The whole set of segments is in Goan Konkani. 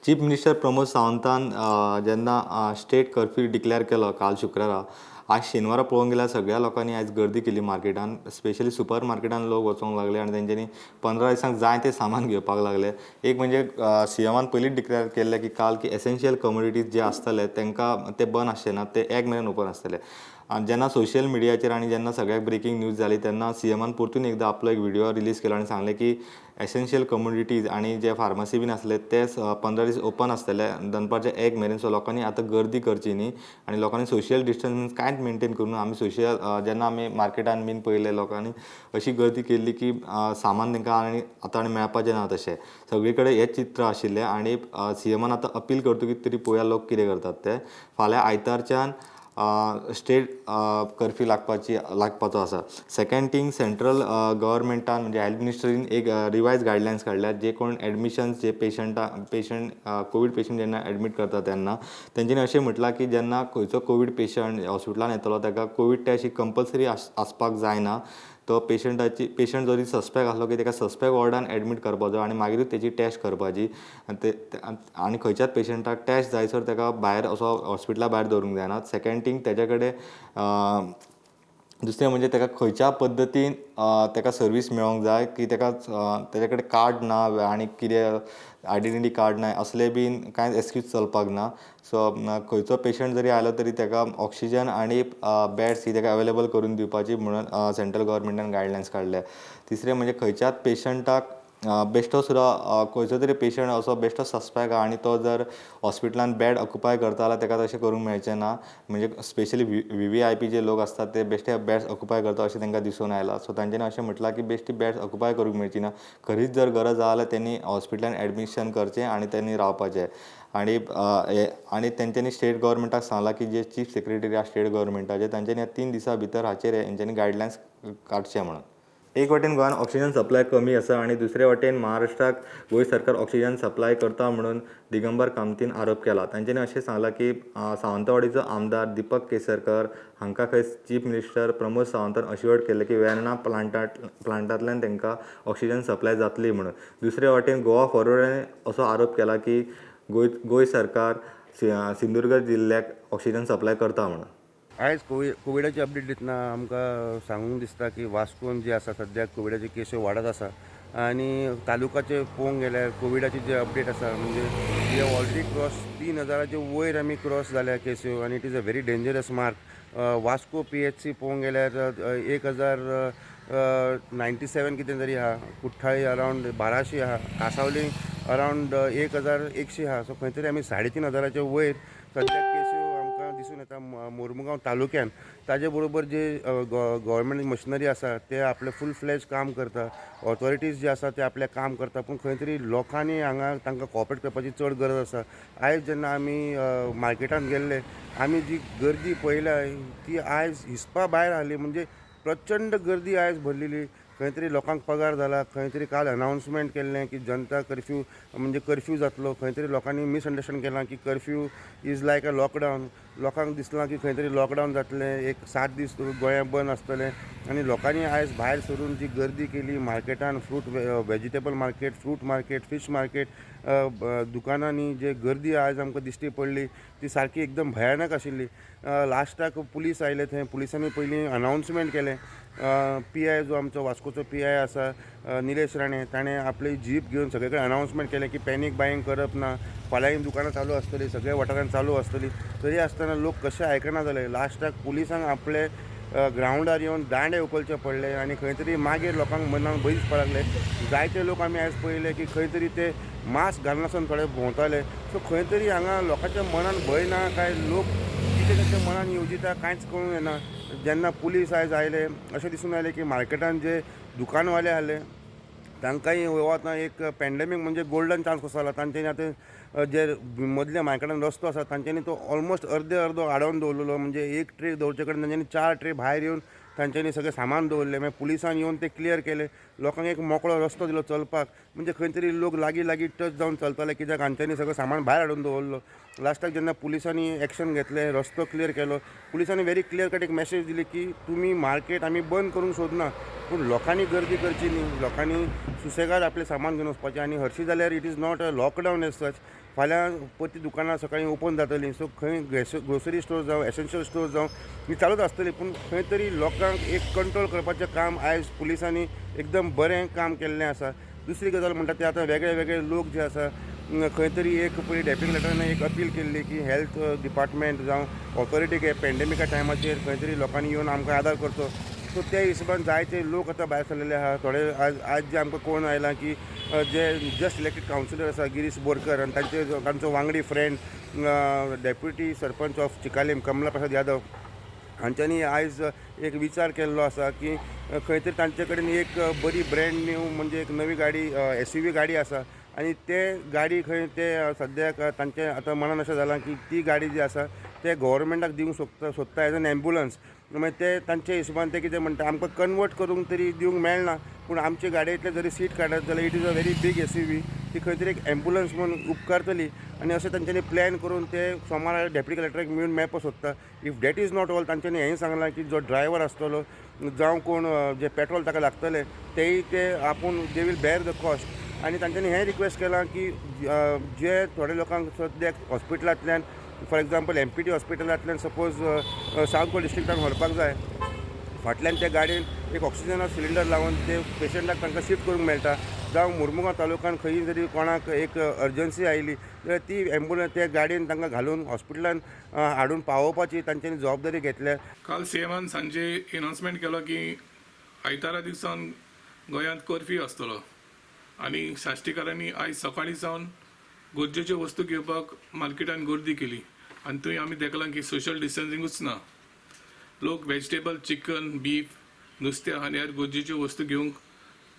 चीफ मिनिस्टर प्रमोद सावंतान जेन्ना स्टेट कर्फ्यू डिक्लेअर केलो काल शुक्रारा, आज शेनवारा पळोवंक गेल्यार सगळ्या लोकांनी आयज गर्दी केली मार्केटान, स्पेशली सुपर मार्केटान लोक वचोंक लागले आनी तेंच्यांनी 15 दिसांक जाय तें सामान घेवपाक लागले. एक म्हणजे सीएमान पयलींच डिक्लेअर केल्लें की काल की एसेन्शियल कमोडिटीज जे आसतले तांकां ते बंद आसचे ना, ते 1 मेरेन ओपन आसतले. आनी जेन्ना सोशल मिडियाचेर आनी जेन्ना सगळ्याक ब्रेकींग न्यूज जाली तेन्ना सीएमान परतून एकदां आपलो एक व्हिडियो रिलीज केलो आनी सांगलें की एसेन्शियल कमोडिटीज आनी जे फार्मासी बीन आसले ते 15 दीस ओपन आसतले दनपारचे 1 मेरेन. सो लोकांनी आतां गर्दी करची न्ही आनी लोकांनी सोशल डिस्टन्स कांयच मेनटेन करून आमी सोशल जेन्ना आमी मार्केटान बीन पळयलें लोकांनी अशी गर्दी केल्ली की सामान तांकां आनी आतां आनी मेळपाचें ना. तशें सगळे कडेन हेंच चित्र आशिल्लें आनी सीएमान आतां अपील करतकीच तरी पळोवया लोक कितें करतात ते. फाल्यां आयतारच्यान स्टेट कर्फ्यू लागपाचो आसा. सेकंड थींग, सेंट्रल गव्हर्मेंटान म्हणजे हेल्थ मिनिस्ट्रीन एक रिवायज गायडलायन्स काडल्यात, जे कोण एडमिशन्स जे पेशंट कोवीड पेशंट जेन्ना एडमीट करता तेन्ना तेंच्यांनी अशें म्हटलां की जेन्ना खंयचो कोवीड पेशंट हॉस्पिटलान येतलो ताका कोवीड टेस्ट ही कंपल्सरी आसपाक जायना. तो पेशंट जरी सस्पेक्ट आसलो की ताका सस्पेक्ट वॉर्डान एडमीट करपाचो आनी मागीरूच तेची टेस्ट करपाची. आनी खंयच्याच पेशंटाक टेस्ट जायसर ताका भायर असो हॉस्पिटला भायर दवरूंक जायना. सेकंड थींग, तेजे कडेन दुसरें म्हणजे ताका खंयच्या पद्दतीन ताका सर्वीस मेळोंक जाय की ताका तेजे कडेन कार्ड ना आनी कितें आयडेंटिटी कार्ड ना असलें बीन कांयच एक्सक्यूज चलपाक ना. सो खंयचो पेशंट जरी आयलो तरी ताका ऑक्सिजन आनी बेड्स ही ताका अवेलेबल करून दिवपाची म्हणून सेंट्रल गव्हर्मेंटान गायडलायन्स काडल्या. तिसरें म्हणजे खंयच्याच पेशंटाक बेश्टो सुद्दां खंयचो तरी पेशंट असो बेश्टो सस्पेक्ट आहा आनी तो जर हॉस्पिटलान बेड ऑक्युपाय करता जाल्यार ताका तशें करूंक मेळचें ना. म्हणजे स्पेशली VVIP जे लोक आसतात ते बेश्टे बेड्स ऑक्युपाय करता अशें तांकां दिसून आयलां. सो तांच्यांनी अशें म्हटलां की बेश्टी बेड्स ऑक्युपाय करूंक मेळची ना, खरीच जर गरज आहा जाल्यार तेणी हॉस्पिटलान एडमिशन करचें आनी तेणी रावपाचें. आनी आनी तेंच्यांनी स्टेट गव्हर्मेंटाक सांगलां की जे चीफ सेक्रेटरी आहा स्टेट गव्हर्मेंटाचे तांच्यांनी ह्या 3 दिसां भितर हाचेर हेंच्यांनी गायडलायन्स काडचें म्हणून. एक वाटेन गोंयान ऑक्सिजन सप्लाय कमी आसा आनी दुसरे वाटेन महाराष्ट्राक गोंय सरकार ऑक्सिजन सप्लाय करता म्हणून दिगंबर कामतीन आरोप केला. तांच्यांनी अशें सांगलां की सावंतवाडीचो आमदार दीपक केसरकर हांकां खंय चीफ मिनिस्टर प्रमोद सावंतान अशिवर्ड केल्लें की वेर्णा प्लांटांतल्यान तांकां ऑक्सिजन सप्लाय जातली म्हणून. दुसरे वाटेन गोवा फॉरवर्डान असो आरोप केला की गोंय सरकार सिंधुदुर्ग जिल्ल्याक ऑक्सिजन सप्लाय करता म्हणून. आयज कोविडाची अपडेट दितना आमकां सांगूंक दिसता की वास्कोन जी आसा सद्याक कोविडाची केसी वाडत आसा आनी तालुकाचे पळोवंक गेल्यार कोविडाची जे अपडेट आसा म्हणजे we have already cross 3000 वयर आमी क्रॉस जाल्या केस्यो आनी it is a very dangerous mark. Vasco PHC पळोवंक गेल्यार 1097 कितें तरी आहा, कुठ्ठाळी अरावंड 1200 आहा, कासावली अरावंड 1100 आहा. सो खंय तरी आमी 3500 वयर सद्याक केस्यो आमकां दिसून येता मोरमुगांव तालुक्यान. ताजे बरोबर जे गव्हर्मेंट मशिनरी आसा ते आपलें फूल फ्लॅज काम करता, ऑथॉरिटीज जे आसा ते आपलें काम करता, पूण खंय तरी लोकांनी हांगा तांकां कॉपरेट करपाची चड गरज आसा. आयज जेन्ना आमी मार्केटान गेल्ले आमी जी गर्दी पळयल्या ती आयज हिसपा भायर आहली, म्हणजे प्रचंड गर्दी आयज भरलेली. खंय तरी लोकांक पगार जाला, खंय तरी काल अनावन्समेंट केल्लें की जनता कर्फ्यू म्हणजे कर्फ्यू जातलो, खंय तरी लोकांनी मिसअंडरस्टँड केलां की curfew is like a lockdown. लोकांक दिसलां की खंय तरी लॉकडावन जातलें, एक 7 दीस गोंया बंद आसतलें आनी लोकांनी आयज भायर सरून जी गर्दी केली मार्केटान, fruit vegetable market, fruit market, fish market, दुकानांनी जे गर्दी आयज आमकां दिश्टी पडली ती सारकी एकदम भयानक आशिल्ली. लास्टाक पुलीस आयले थंय, पुलिसांनी पयलीं अनावन्समेंट केलें. पी I जो आमचो वास्कोचो पी I आसा निलेश राणे, ताणें आपली जीप घेवन सगळे कडेन अनावन्समेंट केलें की पॅनीक बायींग करप ना, फाल्यांय दुकानां चालू आसतली, सगळ्या वाठारांत चालू आसतली. तरी आसतना लोक कशे आयकना जाले. लास्टाक पुलिसांक आपले ग्रावंडार येवन दांडे उखलचे पडले आनी खंय तरी मागीर लोकांक मनाक भंय दिसपाक लागले. जायते लोक आमी आयज पळयले की खंय तरी ते मास्क घालनासतना थोडे भोंवताले. सो खंय तरी हांगा लोकांच्या मनान भंय ना काय लोक कितें तांच्या मनान येवजिता कांयच कळूंक येना. जेन्ना पुलीस आयज आयले अशें दिसून आयलें की मार्केटान जे दुकानवाले आहले तांकांय हो आतां एक पॅन्डेमीक म्हणजे गोल्डन चान्स कसो जाला. तांच्यांनी आतां जे मदल्या मार्केटान रस्तो आसा तांच्यांनी तो ऑलमोस्ट अर्दे अर्दो आडोवन दवरलेलो, म्हणजे एक ट्रे दवरचे कडेन तांच्यांनी 4 ट्रे भायर येवन तांच्यांनी सगळें सामान दवरलें. मागीर पुलिसान येवन तें क्लियर केलें, लोकांक एक मोकळो रस्तो दिलो चलपाक. म्हणजे खंय तरी लोक लागीं लागीं टच जावन चलताले कित्याक हांच्यांनी सगळें सामान भायर हाडून दवरलो. लास्टाक जेन्ना पुलिसांनी एक्शन घेतलें, रस्तो क्लियर केलो, पुलिसांनी व्हेरी क्लियर कट एक मॅसेज दिली की तुमी मार्केट आमी बंद करूंक सोदना, पूण लोकांनी गर्दी करची न्ही, लोकांनी सुसेगाद आपलें सामान घेवन वचपाचें. आनी हरशीं जाल्यार it is not a lockdown as such. फाल्यां परती दुकानां सकाळीं ओपन जातलीं. सो खंय ग्रोसरी स्टोर जावं एसेन्शियल स्टोर जावं ही चालूच आसतली, पूण खंय तरी लोकांक एक कंट्रोल करपाचें काम आयज पुलिसांनी एकदम बरें काम केल्लें आसा. दुसरी गजाल म्हणटा ते आतां वेगळे वेगळे लोक जे आसा खंय तरी एक पयलीं डेप्युटी कलेक्टरान एक अपील केल्ली की हेल्थ डिपार्टमेंट जावं ऑथॉरिटीक हे पेंडेमिका टायमाचेर खंय तरी लोकांनी येवन आमकां आदार करचो. सो त्या हिशोबान जायते लोक आतां भायर सरलेले आहा. थोडे आज जे आमकां कोण आयला की जे जस्ट इलेक्टेड कावन्सिलर आसा गिरीश बोरकर आनी तांचो वांगडी friend deputy sarpanch of Chicalim Kamala Prasad Yadav हांच्यांनी आयज एक विचार केल्लो आसा की खंय तरी तांचे कडेन एक बरी ब्रँड न्यू म्हणजे एक नवी गाडी SUV गाडी आसा आनी ते गाडी खंय ते सद्याक तांचे आतां मनान अशें जालां की ती गाडी जी आसा ते गव्हर्मेंटाक दिवंक सोदता एज एन एम्बुलन्स. मागीर ते तांचे हिशोबान ते कितें म्हणटा आमकां कन्वर्ट करूंक तरी दिवंक मेळना, पूण आमचे गाडयेंतले जरी सीट काडत जाल्यार it is a very big SUV, ती खंय तरी एक एम्बुलन्स म्हणून उपकारतली आनी अशें तांच्यांनी प्लॅन करून ते सोमारा डेप्युटी कलेक्टराक मेळून मेळपाक सोदता. If that is not all तांच्यांनी हेंय सांगलां की जो ड्रायवर आसतलो जावं कोण जे पेट्रोल ताका लागतलें तेय ते आपूण they will bear the cost. आनी तांच्यांनी हें रिक्वेस्ट केलां की जे थोडे लोकांक सद्याक हॉस्पिटलांतल्यान फॉर एग्जाम्पल MPT हॉस्पिटलांतल्यान सपोज सावथ गोवा डिस्ट्रिक्टान व्हरपाक जाय, फाटल्यान त्या गाडयेन एक ऑक्सिजना सिलिंडर लावन ते पेशंटाक तांकां शिफ्ट करूंक मेळटा. जावं मुरमुगांव तालुक्यान खंयी जरी कोणाक एक अर्जन्सी आयली जाल्यार ती एम्बुलन्स त्या गाडयेन तांकां घालून हॉस्पिटलान हाडून पावोवपाची तांच्यांनी जबाबदारी घेतल्या. काल सीएमान सांजे अनाउन्समेंट केलो की आयतारा दिसान गोंयांत कर्फ्यू आसतलो आनी साश्टीकारांनी आयज सकाळीं सावन गरजेच्यो वस्तू घेवपाक मार्केटान गर्दी केली आनी थंय आमी देखलां की सोशल डिस्टन्सिंगूच ना. लोक वेजिटेबल, चिकन, बीफ, नुस्तें आनी हेर गरजेच्यो वस्तू घेवंक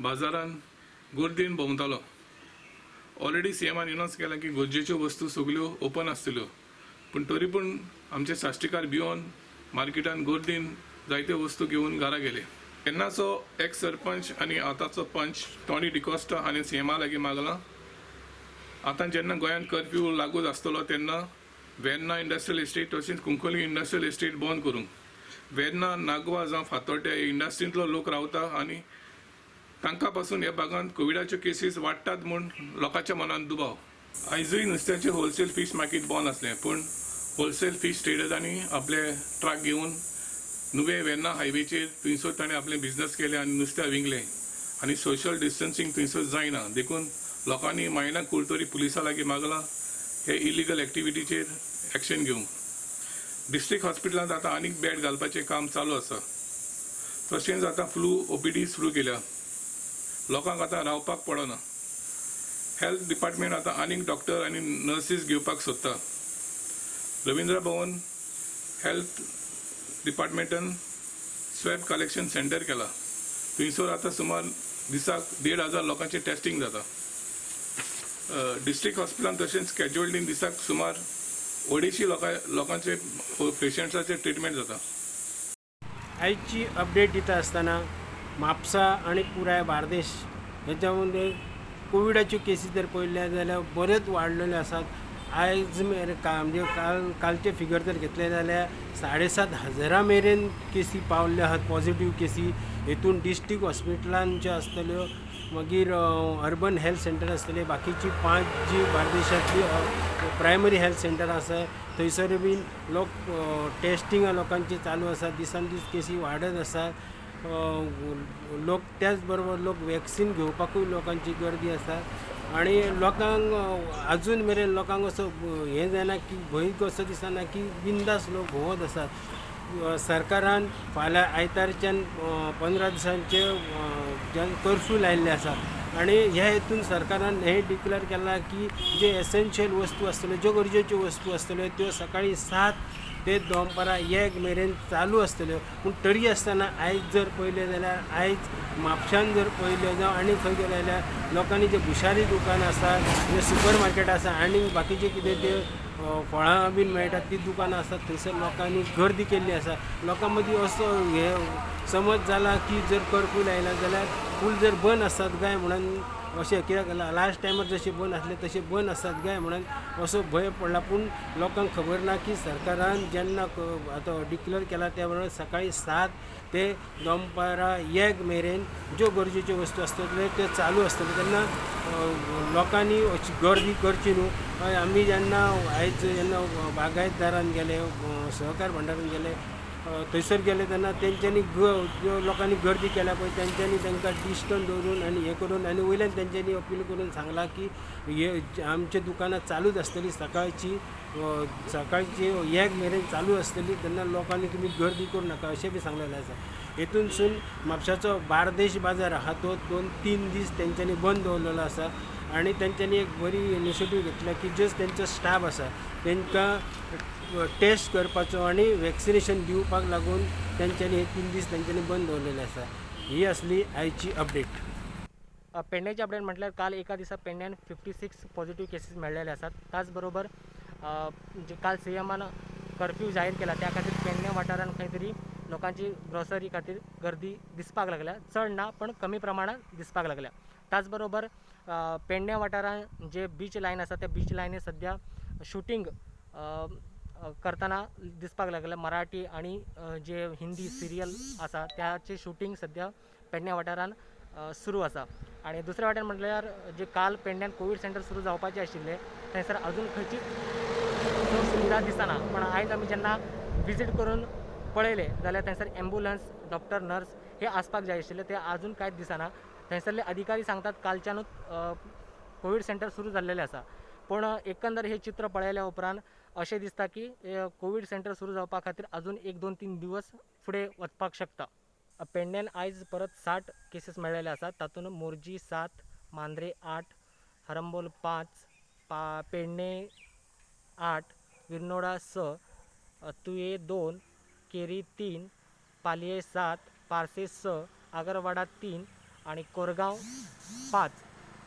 बाजारान गर्दीन भोंवतालो. ऑलरेडी सीएमान अनाउन्स केलां की गरजेच्यो वस्तू सगल्यो ओपन आसतल्यो, पूण तरी पूण आमचे साश्टीकार भिवन मार्केटान गर्दीन जायत्यो वस्तू घेवन घरा गेले. तेन्नाचो एक्स सरपंच आनी आतांचो पंच टॉनी डिकॉस्टा हांणी सीएमा लागीं मागलां आतां जेन्ना गोंयांत कर्फ्यू लागू आसतलो तेन्ना वेर्ना इंडस्ट्रियल इस्टेट तशेंच कुंकळी इंडस्ट्रियल इस्टेट बंद करूंक. वेर्ना, नागवा जावं फातोड्ड्या इंडस्ट्रींतलो लोक रावता आनी तांकां पासून ह्या भागांत कोविडाच्यो केसीस वाडटात म्हूण लोकांच्या मनांत दुबाव. आयजूय नुस्त्याचें होलसेल फीश मार्केट बंद आसलें, पूण होलसेल फीश ट्रेडर्सांनी आपले ट्रक घेवन नुवें वेर्ना हायवेचेर थंयसर ताणें आपलें बिजनस केलें आनी नुस्त्या विंगलें आनी सोशल डिस्टन्सिंग थंयसर जायना देखून लोकांनी मायना कुरतरी पुलिसां लागीं मागलां हे इलिगल एक्टिविटीचेर एक्शन घेवंक. डिस्ट्रिक्ट हॉस्पिटलांत आतां आनीक बेड घालपाचें काम चालू आसा. तशेंच आतां फ्लू OPD सुरू केल्या, लोकांक आतां रावपाक पडना. हेल्थ डिपार्टमेंट आतां आनीक डॉक्टर आनी नर्सीस घेवपाक सोदता. Ravindra Bhavan health डिपार्टमेंटान swab collection centre केला, थंयसर आतां सुमार दिसाक 1,500 लोकांचें टेस्टिंग जाता. डिस्ट्रिक्ट हॉस्पिटलान तशेंच कॅज्युअल्टीन दिसाक सुमार 250 लोकांचे पेशंट्साचे ट्रिटमेंट जाता. आयची अपडेट दिता आसतना म्हापसा आनी पुराय बार्देश हेच्या कोविडाच्यो केसी जर पळयल्या जाल्यार बऱ्योच वाडलेल्यो आसात. आयज मेरेन म्हणजे कालचे फिगर जर घेतले जाल्यार 7,500 मेरेन केसी पावल्ल्यो आहात पॉझिटीव केसी. हेतून डिस्ट्रिक्ट हॉस्पिटलान ज्यो आसतल्यो, मागीर अर्बन हेल्थ सेंटर आसतले, बाकीची 5 जी बार्देशांतली प्रायमरी हेल्थ सेंटर आसा थंयसर बीन लोक टेस्टिंग लोकांचे चालू आसा. दिसान दीस केसी वाडत आसात. लोक त्याच बरोबर लोक वॅक्सीन घेवपाकूय लोकांची गर्दी आसा आनी लोकांक आजून मेरेन लोकांक असो हें जायना की भंय कसो दिसना की बिंदास लोक भोंवत आसात. सरकारान फाल्यां आयतारच्यान 15 दिसांचे कर्फ्यू लायिल्ले आसा आनी ह्या हेतून सरकारान हें डिक्लेर केलां की जे एसेन्शियल वस्तू आसतल्यो, ज्यो गरजेच्यो वस्तू आसतल्यो त्यो सकाळीं 7 ते दनपारां 1 मेरेन चालू आसतल्यो. पूण तरी आसतना आयज जर पळयलें जाल्यार आयज म्हापशान जर पळयलें जावं आनी खंय गेलें जाल्यार लोकांनी जे भुशारी दुकान आसा, जे सुपर मार्केट आसा आनी बाकीचे कितें ते फळां बीन मेळटात ती दुकानां आसात थंयसर लोकांनी गर्दी केल्ली आसा. लोकां मदीं असो हे समज जाला की जर कर्फ्यू लायला जाल्यार फूल जर बंद आसत काय म्हणून अशें कित्याक लास्ट टायमार जशें बंद आसलें तशें बंद आसतात काय म्हणून असो भंय पडला. पूण लोकांक खबर ना की सरकारान जेन्ना आतां डिक्लेर केला त्या बरोबर सकाळी 7 ते दनपारां 1 मेरेन ज्यो गरजेच्यो वस्तू आसतल्यो त्यो चालू आसतल्यो. तेन्ना लोकांनी अशी गर्दी करची न्हू. आमी जेन्ना आयज जेन्ना बागायतदारान गेले, सहकार भांडारान गेले, थंयसर गेले तेन्ना तेंच्यांनी ज्यो लोकांनी गर्दी केल्या पळय तेंच्यांनी तांकां डिस्टन्स दवरून आनी हें करून आनी वयल्यान तेंच्यांनी अपील करून सांगलां की हे आमच्या दुकानां चालूच आसतली, सकाळची 1 मेरेन चालू आसतली, तेन्ना लोकांनी तुमी गर्दी करूं नाका अशें बी सांगलेलें आसा. हेतूनसून म्हापशाचो बार्देश बाजार आहा तो 2-3 दीस तेंच्यांनी बंद दवरलेलो आसा आनी तेंच्यांनी एक बरी इनिशिएटीव घेतल्या की जे तेंचो स्टाफ आसा तेंकां टेस्ट करपाचो आनी वॅक्सिनेशन दिवपाक लागून तेंच्यांनी हे 3 दीस तेंच्यांनी बंद दवरलेले आसा. ही आसली आयची अपडेट. पेडण्याची अपडेट म्हटल्यार काल एका दिसा पेडण्यान 56 पॉझिटिव्ह केसीस मेळ्ळेले आसात. त्याचबरोबर जे काल सीएमान कर्फ्यू जाहीर केला त्या खातीर पेडणे वाठारांत खंय तरी लोकांची ग्रोसरी खातीर गर्दी दिसपाक लागल्या, चड ना पण कमी प्रमाणात दिसपाक लागल्या. त्याचबरोबर पेडणे वाठारांत जे बीच लायन आसा त्या बीच लायनी सद्या शुटींग करतना दिसपाक लागल्या. मराठी आणि जे हिंदी सिरियल आसा त्याचे शुटींग सद्या पेडणे वाठारांत सुरू आसा. आनी दुसऱ्या वाटेन म्हटल्यार जे काल पेडण्यान कोवीड सेंटर सुरू जावपाचें आशिल्लें थंयसर अजून खंयचीच सुविधा दिसना, पण आयज आमी जेन्ना विजीट करून पळयलें जाल्यार थंयसर एम्बुलन्स, डॉक्टर, नर्स हे आसपाक जाय आशिल्ले, ते अजून कांयच दिसना. थंयसरले अधिकारी सांगतात कालच्यानूच कोवीड सेंटर सुरू जाल्लेलें आसा, पूण एकंदर हे चित्र पळयल्या उपरांत अशें दिसता की कोवीड सेंटर सुरू जावपा खातीर अजून 1-2-3 दिवस फुडें वचपाक शकता. पेडण्यान आयज परत 60 केसीस मेळ्ळेले आसात. तातूंत मोरजी 7, मांद्रे 8, हरंबोल 5, पेडणे 8, विर्नोडा 6, तुये 2, केरी 3, पालये 7, पार्से 6, आगरवाडा 3 आणि कोरगांव 5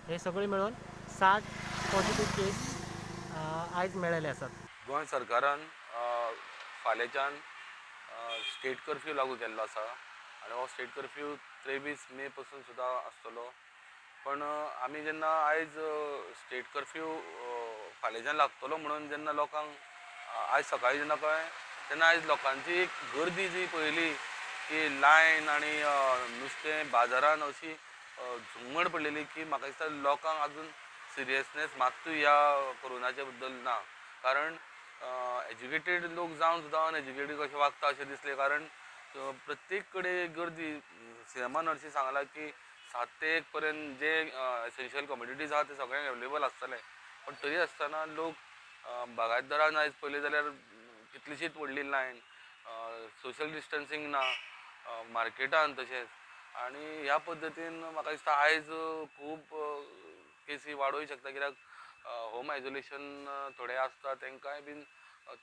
हे सगळे मिळून 60 पॉझिटिव्ह केस आयज मेळ्ळेले आसात. गोंय सरकारान फाल्यांच्यान स्टेट कर्फ्यू लागू केल्लो आसा आनी हो स्टेट कर्फ्यू 23 मे पासून सुद्दां आसतलो. पण आमी जेन्ना आयज स्टेट कर्फ्यू फाल्यांच्यान लागतलो म्हणून जेन्ना लोकांक आयज सकाळीं जेन्ना कळ्ळें तेन्ना आयज लोकांची एक गर्दी जी पळयली की लायन आनी नुस्तें बाजारान अशी झुंगड पडलेली की म्हाका दिसता लोकांक अजून सिरियसनेस मात्तूय ह्या कोरोनाच्या बद्दल ना. कारण एज्युकेटेड लोक जावन सुद्दां अनएज्युकेटेड कशें वागता अशें दिसलें. कारण प्रत्येक कडेन गर्दी. सीएमान हरशीं सांगलां की 7 ते 1 पर्यंत जे एसेन्शियल कमोडिटीज आहा ते सगळ्यांक अवेलेबल आसतले, पण तरी आसतना लोक बागायतदारान आयज पळयलें जाल्यार कितलीशीच व्हडली लायन, सोशल डिस्टन्सींग ना मार्केटान तशेंच. आनी ह्या पद्दतीन म्हाका दिसता आयज खूब केसी वाडोवंक शकता, कित्याक होम आयसोलेशन थोडे आसता तेंकांय बीन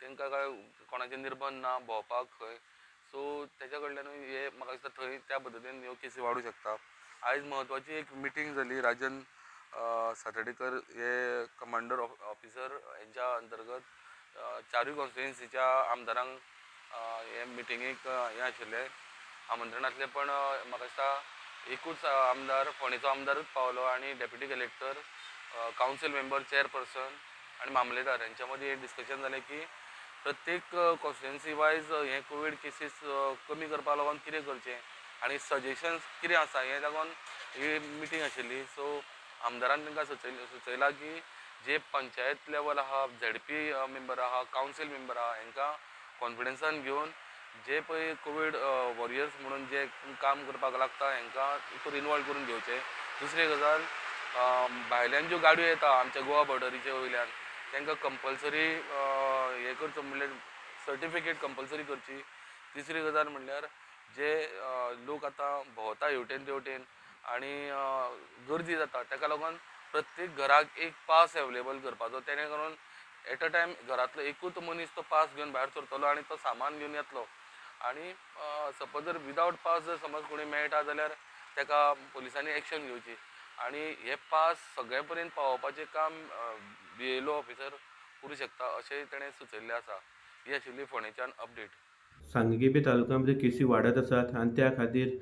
तेंकां काय कोणाचे निर्बंध ना भोंवपाक खंय, सो तेच्या कडल्यानूय हे म्हाका दिसता थंय त्या पद्दतीन ह्यो केसी वाडूंक शकता. आयज म्हत्वाची एक मिटींग जाली राजन सातर्डेकर हे कमांडर ऑफिसर हेंच्या अंतर्गत चारूय कॉन्स्टिट्युएन्सीच्या आमदारांक हे मिटिंगेक हें आशिल्लें आमंत्रण आसलें. पण म्हाका दिसता एकूच आमदार फोंडेचो आमदारूच पावलो आनी deputy collector, council member, chairperson आनी मामलेदार हेंच्या मदीं एक डिस्कशन जालें की प्रत्येक कॉन्स्टिट्युएन्सी वायज हे कोवीड केसीस कमी करपाक लागून कितें करचें आनी सजेशन्स कितें आसा हें लागून ही मिटींग आशिल्ली. सो आमदारान तांकां सुचयलां की जे पंचायत लेवल आहा, झेडपी मेंबर आहा, कावन्सील मेंबर आहा, हेंकां कॉन्फिडन्सान घेवन जे पळय कोवीड वॉरियर्स म्हणून जे काम करपाक लागता हेंकां हितून इनवॉल्व करून घेवचें. दुसरी गजाल, भायल्यान ज्यो गाडयो येता आमच्या गोवा बॉर्डरीच्या वयल्यान तांकां कंपल्सरी हें करचो म्हणल्यार सर्टिफिकेट कंपल्सरी करची. तिसरी गजाल म्हणल्यार जे लोक आतां भोंवता हेवटेन तेवटेन आनी गर्दी जाता ताका लागून प्रत्येक घराक एक पास अवेलेबल करपाचो, तेणे करून एट अ टायम घरांतलो एकूच मनीस तो पास घेवन भायर सरतलो आनी तो सामान घेवन येतलो. आनी सपोज जर विदावट पास जर समज कोणी मेळटा जाल्यार ताका पुलिसांनी एक्शन घेवची आनी हे पास सगळे पर्यंत पावोवपाचें काम BLO officer करूं शकता अशें ताणें सुचयल्लें आसा. ही आशिल्ली फोंडेच्यान अपडेट. सांगें तालुक्या केसी वाडत आसात आनी त्या खातीर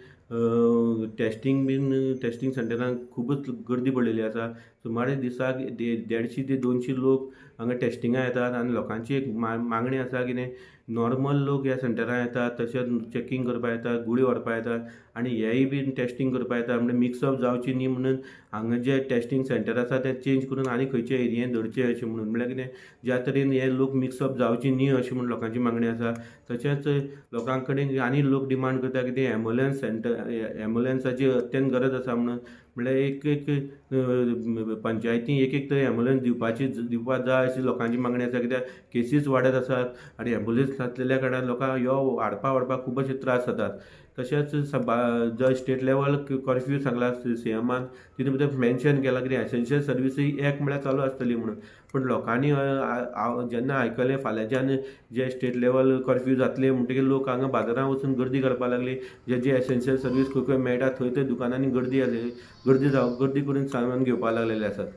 टेस्टींग बीन टेस्टींग सेंटरांक खुबूच गर्दी पडलेली आसा. सुमारे दिसाक 150 ते 200 लोक हांगा टेस्टिंगा येतात आनी लोकांची एक मागणी आसा कितें नॉर्मल लोक ह्या सेंटरां येतात, तशेंच चॅकींग करपा येतात, गुळी व्हरपा येतात आनी हेय बीन टेस्टींग करपा येतात. म्हणजे मिक्सअप जावची न्ही म्हणून हांगा जे टेस्टींग सेंटर आसा ते चेंज करून आनी खंयच्या एरियेन धरचें अशें म्हणून, म्हणल्यार कितें ज्या तरेन हे लोक मिक्सअप जावची न्ही अशें म्हूण लोकांची मागणी आसा. तशेंच लोकां कडेन आनी लोक डिमांड करता कितें एम्बुलन्स सेंटर, एम्बुलन्साची अत्यंत गरज आसा म्हणून, म्हणल्यार एक एक पंचायती एक एक तरी एम्बुलन्स दिवपाक जाय अशी लोकांची मागणी आसा. कित्याक केसीस वाडत आसात आनी एम्बुलन्स नासलेल्या कारणान लोकांक यो हाडपा व्हरपाक खूब अशे त्रास जातात. तशेंच जो स्टेट लेवल कर्फ्यू सांगला सीएमान, तितून भितर मेन्शन केलां की एसेन्शियल सर्विसी एक म्हळ्यार चालू आसतली म्हणून, पूण लोकांनी जेन्ना आयकलें फाल्यांच्यान जे स्टेट लेवल कर्फ्यू जातले म्हणटकीर लोक हांगा बाजारांत वचून गर्दी करपाक लागली. जे जे एसेन्शियल सर्वीस खंय खंय मेळटा थंय थंय दुकानांनी गर्दी जाली, गर्दी करून सामान घेवपाक लागलेले आसात.